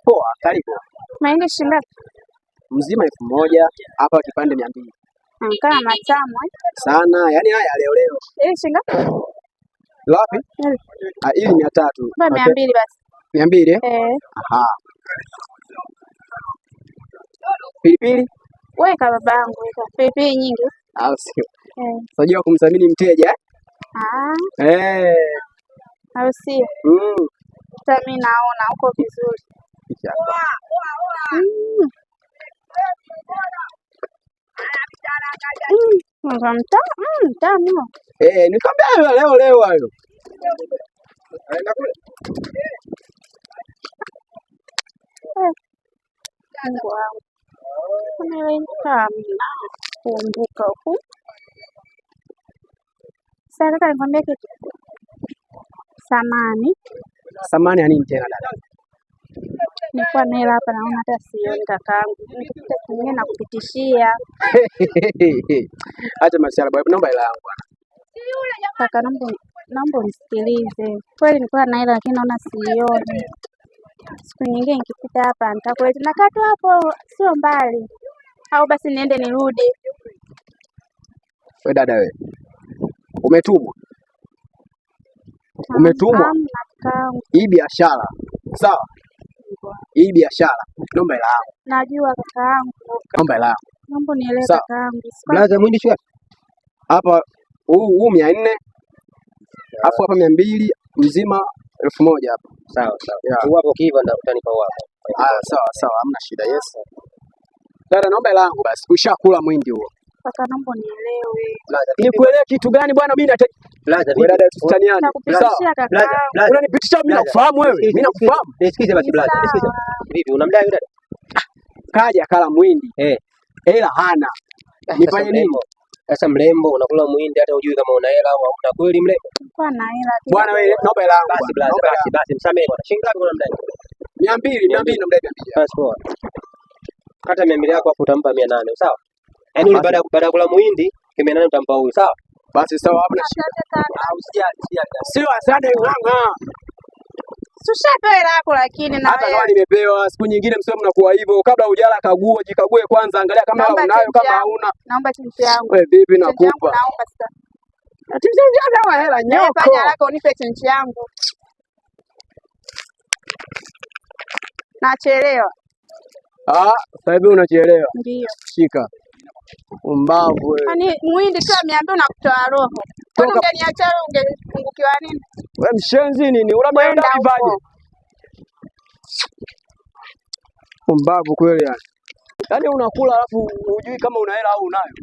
Poa, karibu. Mahindi shilingi ngapi? Mzima 1000, hapa kipande 200. Kama matamu eh? Sana, yaani haya leo leo. Hii shilingi ngapi? Lapi? Ah, hili 300. 200 basi. 200 eh? Eh. Aha. Pilipili? Weka babangu, weka. Pilipili nyingi. Ah, sio. Eh. Unajua kumthamini mteja eh? Ah. Eh. Au sio? Mm. Hata mimi naona uko vizuri. Mm. Mtamu. Eh, nikwambia leo leo hayo. Aenda kule. Mungu wangu. Kumbuka huku. Sasa kaka, nikwambia kitu. Samani. Samani ya nini tena dada? Nilikuwa na hela hapa naona hata sioni kakaangu. Nikipita kwingine nakupitishia. Acha masiara bwana, naomba hela yangu bwana. Kaka, naomba unisikilize. Kweli nilikuwa na hela lakini naona sioni. Siku nyingine nikipita hapa nitakuleta. Nakaa tu hapo sio mbali. Au basi niende nirudi. Wewe dada wewe. Umetumwa. Umetumwa. Hamna kakaangu. Hii biashara. Sawa? Hii biashara. Naomba hela yangu. Najua kakaangu. Naomba hela yangu. Naomba unielewe kakaangu. Blaza mwindi shuka. Hapa huu 400. Alafu hapa 200 mzima 1000 hapa. Sawa sawa. Yeah. Huu hapo kiva ndio utanipa huu hapo. Ah, sawa sawa, hamna shida. Yes. Dada, naomba hela yangu basi. Ushakula mwindi huo. Kaka, naomba unielewe. Blaza, vipi? Nikuelewe kitu gani bwana? Mimi nataka Blaza, wewe dada, tutaniane. Nakupitishia kaka. Blaza, blaza. Unanipitisha mimi nakufahamu wewe. Mimi nakufahamu. Nisikize basi blaza, nisikize. Vipi unamdai yule dada? Kaja kala mwindi. Eh. Hela hana. Nifanye nini? Sasa mrembo, unakula mwindi hata hujui kama una hela au hauna. Kweli mrembo? Nilikuwa na hela. Bwana wewe, naomba hela yangu. Basi blaza, basi basi msamehe bwana. Shilingi ngapi unamdai? 200, 200 namdai 200. Basi poa. Kata 200 yako hapo utampa 800, sawa? Yaani yule baada ya kula muhindi, 800 utampa huyu, sawa? Basi sawa, hamna shida. Ah, usijali, usijali. Sio asante ng'ang'a. Tushapewa hela yako lakini na hata wewe. kama nimepewa, siku nyingine msio mnakuwa hivyo. Kabla hujala kagua, jikague kwanza, angalia kama hela unayo, kama hauna. Naomba chenji yangu. Wewe vipi nakupa? Naomba sasa. Chenji yangu kama hela nyoko. Fanya haraka unipe chenji yangu. Nachelewa. Ah, sasa hivi unachelewa. Ndio. Shika. Umbavu wewe. Yaani muhindi tu 200 unakutoa roho. Kwani ungeniacha wewe ungepungukiwa nini? Wewe mshenzi nini? Unaenda vivaje? Umbavu kweli yani. Yaani unakula alafu hujui kama una hela au unayo.